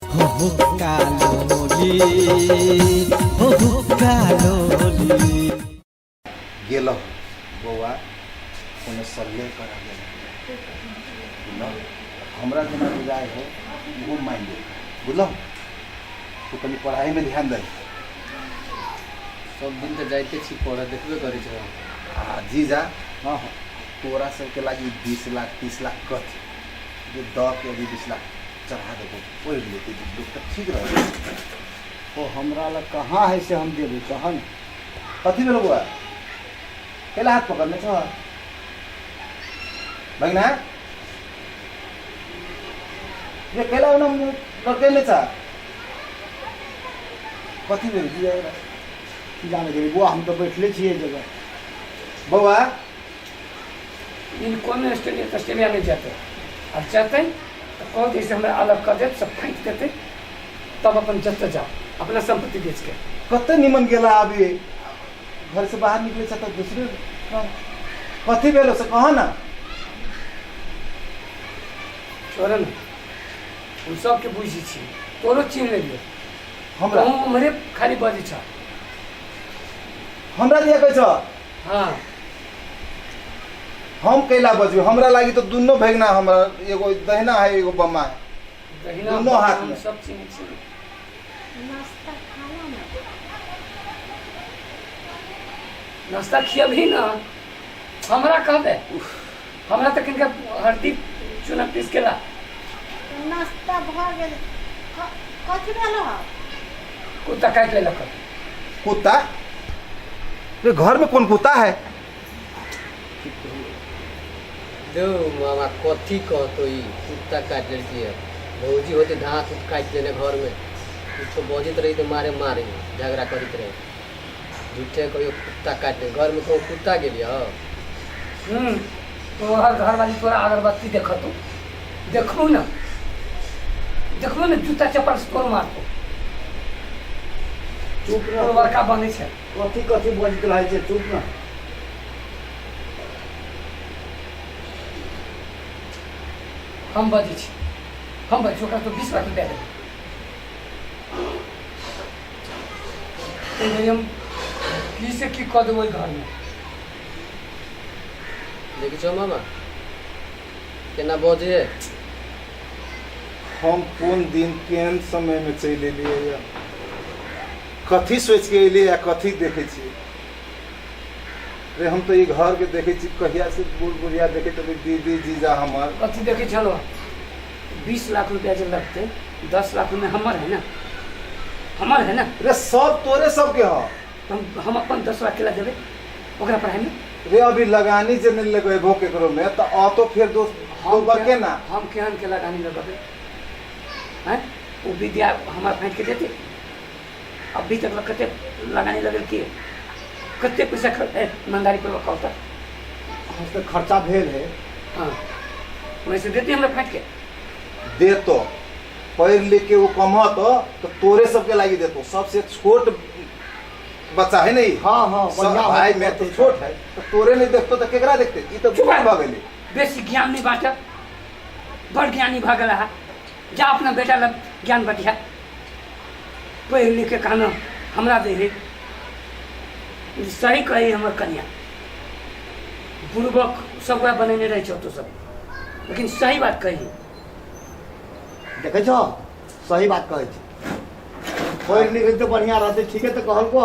हो हुक्का लोली, हो हुक्का लोली। गेलहुँ बौआ, कोनो सल्ले करऽ गेल बुझलहुँ। हमरा जेना बुझाइ हो ओहो मानि ले बुझलहुँ। तू कनि पढ़ाइमे ध्यान दही। सब दिन तऽ जाइते छी पढ़ऽ, देखबे करै छौ। आ जीजा, हँ हँ, तोरा सबके लागि 20 लाख 30 लाख कथी जे दऽ के अभी 20 लाख चढ़ा देबो, पढ़ि लेतै लोक तऽ ठीक रहतै। ओ हमरा लग कहाँ है से हम देबै तहन। कथी भेलो बौआ? कैला हाथ पकड़ने छह भगिना? ये कैला ओना मुँह लटकेने छ? कथी भेल जी? की जाने गेली बौआ, हम तऽ बैठले छियै जगह। बौआ, ई कोनो ऑस्ट्रेलिया तस्ट्रेलिया नहि जेतै। आब जेतै तऽ कहत से हमरा अलग कऽ देत, सब फाँकि देतै, तब अपन जतऽ जाओ अपना सम्पत्ति बेचके। कते निमन गेला, अभी घर से बाहर निकले छ तऽ दूसरे रंग। कथी भेलो से कह ना। छोड़ ने, हम सबके बुझै छी, तोरो चिन्ह लेलियै। हमरा? तहूँ उम्हरे खाली बजै छ। हमरा दिया कहै छ? हाँ। हम कैला बजबे? हमरा लागी तो दुनो भगना हमरा, एगो दहिना है, एगो बम्मा है। दहिना दुनो हाथ हम में। सब चिन्है छी। नाश्ता खाना ना। नाश्ता खियबही ना? हमरा कहबे, हमरा तऽ किनका हरदी चूना पीस के ला। नाश्ता भऽ गेल। कथी भेल हँ? कुत्ता काटि लेलक। कुत्ता? रे, घर में कौन कुत्ता है? दो मामा, कथी कहतो, ई कुत्ता काटि लेलकै। भौजी होते घास उस काटि देने घरमे, कुछो बजैत रही तऽ मारे मारे झगड़ा करैत रही। झूठे कहियो कुत्ता काटि ले घरमे, कहूँ कुत्ता गेलियै। तोहर घरवाली तोरा अगरबत्ती देखतो, देखू ना, देखू ने, जूता चप्पल से तोर मारतो। चुप रह। तोर बड़का बनै छै। कथी कथी बजैत रहै छै, चुप ना। हम बजै छी, हम बजै छी। ओकरा तो 20 लाख रुपया देबै। एहि बेर हम की से की कऽ देबै घरमे। देखै छौ मामा, केना बजै? हम कोन दिन केहन समयमे चलि एलियै यऽ? कथी सोचि के एलियै आ कथी देखै छियै रे? हम तऽ ई घरके देखै छी कहिया से, बूढ़ बुढ़िया देखैत रहबै, दीदी जीजा हमर। कथी देखै छलहुँ? 20 लाख रुपया जे लगतै, 10 लाख में हमर है ना, हमर है ना। रे, सब तोरे सबके ह। तऽ हम अपन 10 लाख केला देबै ओकरा पढ़ाइमे? रे, अभी लगानी जे नहि लगेबो केकरो में तऽ ऑटो फेर दोस्त हम दोबर के ना। हम केहन के लगानी लगेबै हैं? ओ विद्या हमरा फाँटि के देतै? अभी तक लग कते लगानी लगल के कते पैसा खर्च है, ईमानदारी पूर्वक कहू तऽ। हम तऽ खर्चा भेल है। हाँ, वैसे देती हमरा फाँटि के? देतो, पढ़ि लिख के वो कमतो तऽ तोरे सबके लागि देतो। सबसे छोट बच्चा है नहीं? हाँ हाँ, बढ़िया। भाई में तो छोट है, तो तोरे नहीं देखतो तऽ केकरा देखते? ई तऽ चुप। बूढ़ भऽ गेलै। बेसी ज्ञान नहीं बाँटब, बड़ ज्ञानी भऽ गेला है। जा, अपना बेटा लग ज्ञान बटिया। पढ़ि लिख के कहना हमरा दे है। सही कही हमर कन्या, बुड़बक सब ओकरा बनेने रहै छौ तो सब, लेकिन सही बात कही। देखै छौ, सही बात कहै छै। पढ़ि लिख तऽ बढ़िआँ रहतै। ठीके तऽ कहलको।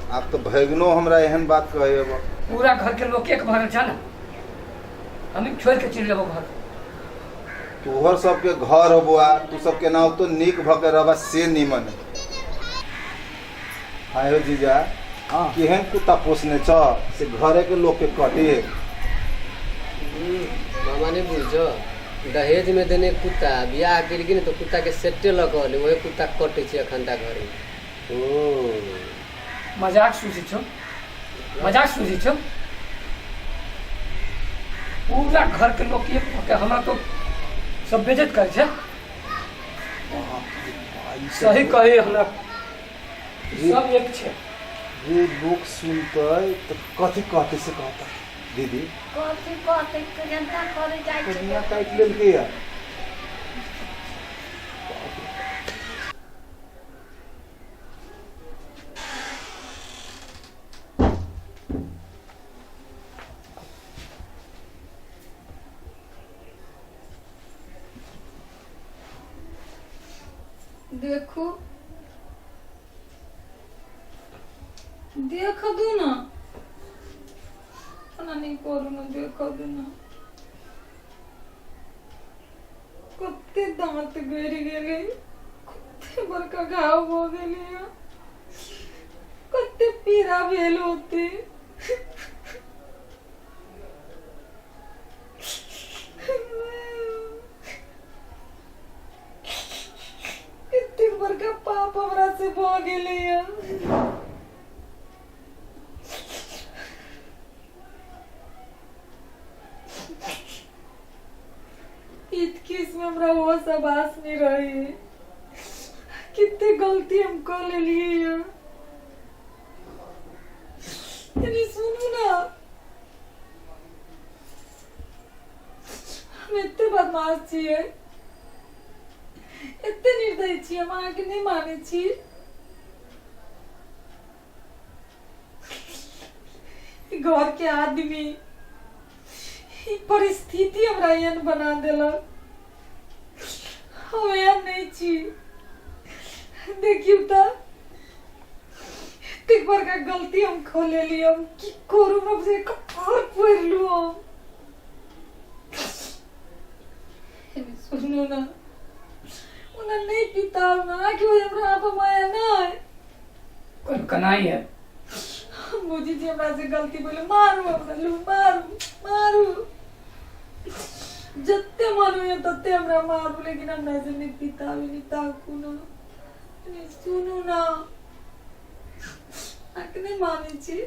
आब तऽ भैगनो हमरा एहन बात कहै। पूरा घर के लोग एक भरल छ ने, हम छोड़ के चलि लेबो घर। तोहर सबके घर हो बौआ, तू सब केनाहितो नीक भऽ के रहबा से नीमन है। आयो जीजा। हाँ। केहन कुत्ता पोसने छ से घरे के लोग के कटे? मामा, नहीं बुझ, दहेज में देने कुत्ता, बियाह केलखिन ने तऽ कुत्ता के सेटे लऽ कऽ अलै, वही कुत्ता कटै छै एखन तक घरे। ओ। मजाक सूझै छौ, मजाक सूझै छौ? पूरा घर के लोग एक भऽ के हमरा तो सब बेइज्जत करै छै। सही कही हमरा, सब एक छै। जे लोग सुनतै तऽ कथी कहतै से कहता दीदी। कथी कहतै? जनता करे जाइ छै। कनिया काटि लेलकै या। देखू देख दू ना एना नहि करू ना देख दू ना कते दाँत गड़ि गेलै कते बड़का घाव भऽ गेलै कते पीड़ा भेल होतै एतेक बड़का पाप हमरा से भऽ गेलैया इतकीस में हमरा वो सब आस नहीं रही कितने गलती हम कर लेलिए यानी सुनू ना हम एते बदमाश छियै एते निर्दयी छियै हम अहाँके नहि मानै छी घर के आदमी ई परिस्थिति हमरा एहन बना देलक हम एहन नहि छी देखियौ तऽ एतेक बड़का गलती हम खो लेली हम की करू हम से कपार फोड़ि लू हम सुनू ना ओना नहि पिताब ना कि हमरा आप माया नहि कोन कनाई है हम बुझी छी हमरा से गलती बोले मारू हमरा लू मारू मारू जते मन होइए तते हमरा मारू लेकिन हमरा से नहि पिताबी नहि ताकू ना नहि सुनू ना अहाँके नहि मानै छी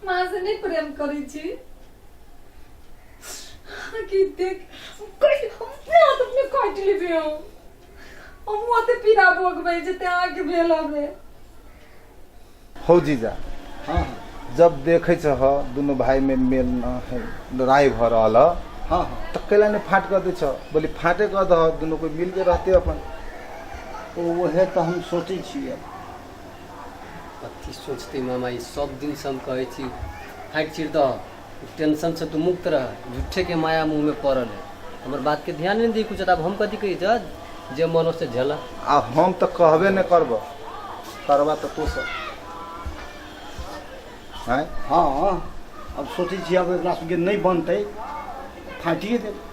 माँ से नहि प्रेम करै छी अहाँके देख कटि हम अपने हाथ अपने काटि लेबै हम हमहूँ ओते पीड़ा भोगबै जते अहाँके भेल हवे हौ जीजा हाँ हाँ जब देखे छह दुनू भाई में मेल न है लड़ाई भ रहल ह हाँ हाँ तऽ कैला नहि फाट कर दै छह बोली फाटे कर दह दुनू कोई मिल के रहते अपन ओ उहे तऽ हम सोचै छियै कथी सोचतै मामा ई सब दिनसँ हम कहै छी फाटि चीर दह टेंशनसँ तू मुक्त रह झूठेके माया मुँहमे पड़ल है हमर बातके ध्यान नहि दी कुछ आब हम कथी कही जज जे मन हो से झेला आ हम तऽ कहबे नहि करब करबा तऽ तू सब आँय हँ अब सोचै छियै आब एकरा सबके नहि बनतै फाटिए देबै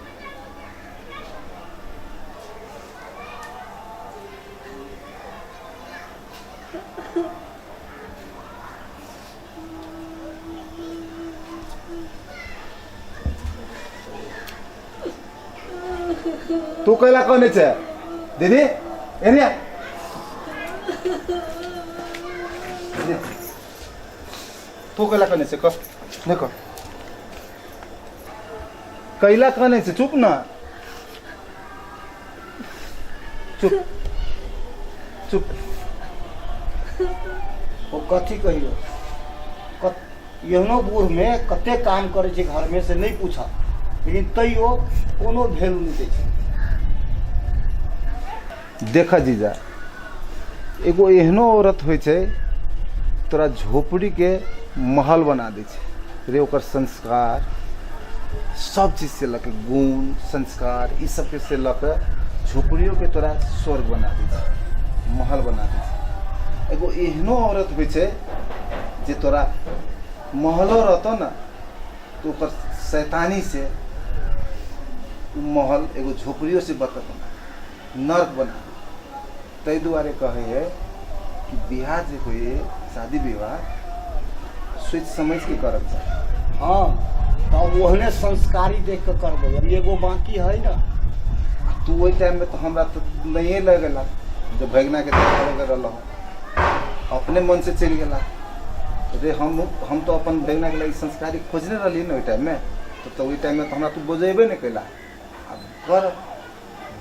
तू कैला कहने छै दीदी एने आ। एने आ। तू कैला कहने छै कह नहि कह कैला कहने छै चुप ना चुप चुप ओ कथी कहियो एहनो बूढ़मे कते काम करै छै घरमे से नहि पूछब लेकिन तैयो कोनो वैल्यू नहि दै छै देख जीजा एगो एहनो औरत होइ छै तोरा झोपड़ीके महल बना दै छै रे ओकर संस्कार सब चीज से लऽ के गुण संस्कार ई सबके से लऽ के झोपड़ियोके तोरा स्वर्ग बना दै छै महल बना दै छै एगो एहनो औरत होइ छै जे तोरा महलो रहतौ ने तऽ ओकर शैतानी से ओ महल एगो झोपड़ियो से बदतर बना नर्क बना दै ताहि दुआरे कहै है कि बियाह जे होइ है शादी विवाह सोचि समझि के करक चाही हँ तऽ अब ओहने संस्कारी देख कऽ करबै अब एगो बाकी है ने आ तू ओहि टाइममे तऽ हमरा तऽ नहिए लगेला जब भगना के देखाबऽ के रहल अपने मन से चलि गेला रे हम तऽ अपन भगना के लागि संस्कारी खोजने रहलियै ने ओहि टाइममे तऽ ओहि टाइममे तऽ हमरा तू बजेबे नहि कैला आब कर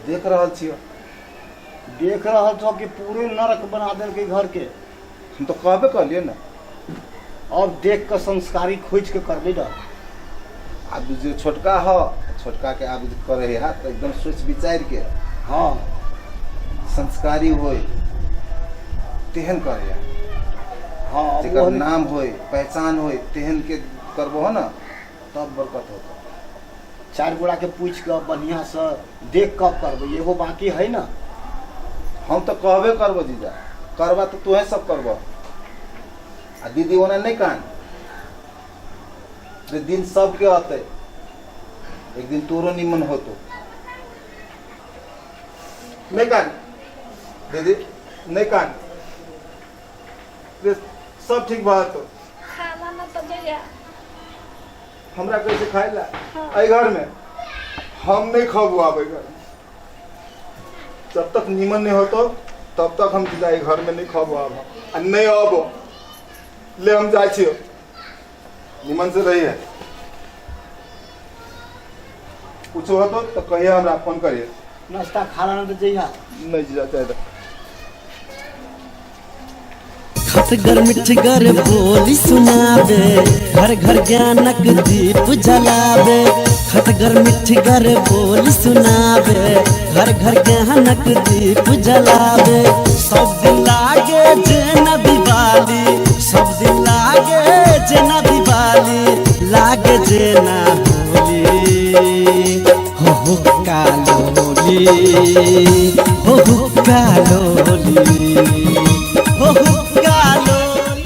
देख रहल छियौ देख रहल छौ कि पूरे नरक बना देलकै घर के हम तऽ कहबे कहलियै ने अब देख कऽ संस्कारी खोजि कऽ करबै ने आब जे छोटका ह छोटका के आब जे करे है तऽ एकदम सोचि विचारि के हँ संस्कारी होय तेहन करे है हँ अब जेकर ओहन नाम होय पहचान होय तेहन के करबो हो ना तब बरकत होतो। चारि गोड़ाके पूछि कऽ बढ़िआँसँ देख कऽ करबै, एगो बाँकी है ने। हम तऽ कहबे करबो जीजा, करबा तऽ तोहे सब करबह। आ दीदी ओना नहि कान रे, दिन सबके अतै, एक दिन तोरो निमन होतो। नहि कान दीदी, नहि कान रे, सब ठीक भऽ जेतौ। खाना ना तो जइया। हमरा कैसे खाइ ला एहि घर में? हम नहीं खबो आब एहि घर में, जब तक नीमन नहीं होतो तब तक हम जीजा एहि घर में नहीं खबो आब हम, आ नहीं अबो। ले हम जाइ छियो, निमन से रहिए, कुछ होतो तो कहिए, हमरा फोन करिए। नाश्ता खाना ना तो जइहा। नहीं जीजा, चाहे खटगर मिठगर बोली सुनाबे, घर घर ज्ञानक दीप जलाबे। खटगर मिठगर बोली सुनाबे, घर घर ज्ञानक दीप जलाबे। सब दिन लागे जेना दिवाली, सब दिन लागे जेना दिवाली, लागे जेना होली। हो हुक्का लोली, हो हुक्का लोली।